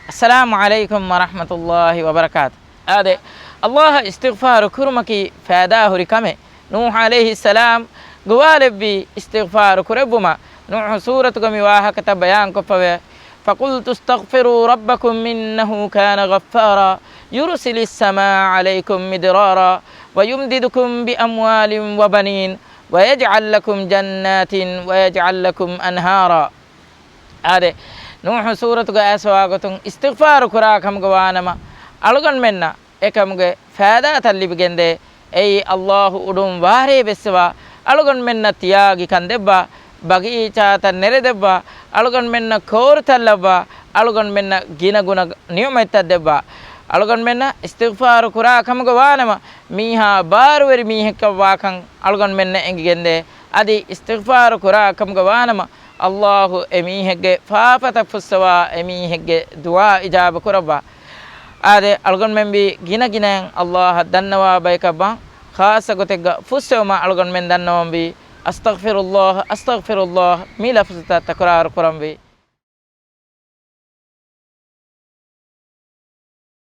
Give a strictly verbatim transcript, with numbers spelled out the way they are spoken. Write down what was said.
އައްސަލާމު ޢަލައިކުމް ވަރަޙްމަތުﷲި ވަބަރަކާތު. އާދެ، ﷲ އަށް އިސްތިޣްފާރު ކުރުމަކީ ފައިދާހުރި ކަމެއް. ނޫޙު ޢަލައިހިއްސަލާމް ގޮވާލެއްވީ އިސްތިޣްފާރު ކުރެއްވުމަށް. ނޫޙު ސޫރަތުގަ މި ވާހަކަތައް ބަޔާންކޮށްފަވޭ. فَقُلْتُ اسْتَغْفِرُوا رَبَّكُمْ إِنَّهُ كَانَ غَفَّارًا يُرْسِلِ السَّمَاءَ عَلَيْكُمْ مِدْرَارًا وَيُمْدِدْكُمْ بِأَمْوَالٍ وَبَنِينَ وَيَجْعَلْ لَكُمْ جَنَّاتٍ وَيَجْعَلْ لَكُمْ أَنْهَارًا. އާދެ، ނޫޙު ސޫރަތުގަ އައިސްވާ ގޮތުން އިސްތިޣްފާރު ކުރާ ކަމުގަ ވާނަމަ، އަޅުގަނޑުމެންނަށް އެކަމުގެ ފައިދާތައް ލިބިގެންދޭ. އެއީ ﷲ އުޑުން ވާރޭ ވެއްސަވާ، އަޅުގަނޑުމެންނަށް ތިޔާގި ކަންދެއްވާ، ބަގީޗާތައް ނެރެދެއްވާ، އަޅުގަނޑުމެންނަށް ކޯރުތައް ލައްވާ، އަޅުގަނޑުމެންނަށް ގިނަގުނަ ނިޢުމަތްތައް ދެއްވާ. އަޅުގަނޑުމެންނަށް އިސްތިޣްފާރު ކުރާ ކަމުގަ ވާނަމަ، މީހާ ބާރުވެރި މީހެއްކަން ވާކަން އަޅުގަނޑުމެންނަށް އެނގިގެންދޭ. އަދި އިސްތިޣްފާރު ކުރާ ކަމުގަ ވާނަމަ، ﷲ އެ މީހެއްގެ ފާފަތައް ފުއްސަވާ، އެ މީހެއްގެ ދުޢާ އިޖާބަ ކުރައްވާ. އާދެ، އަޅުގަނޑުމެންވީ ގިނަގިނައިން ﷲ އަށް ދަންނަވާ ބަޔަކަށްވާން. ޚާއްޞަ ގޮތެއްގަ ފުއްސެވުމަށް އަޅުގަނޑުމެން ދަންނަވަންވީ، أستغفر الله، أستغفر الله މި ލަފުޒުތައް ތަކުރާރު ކުރަންވީ.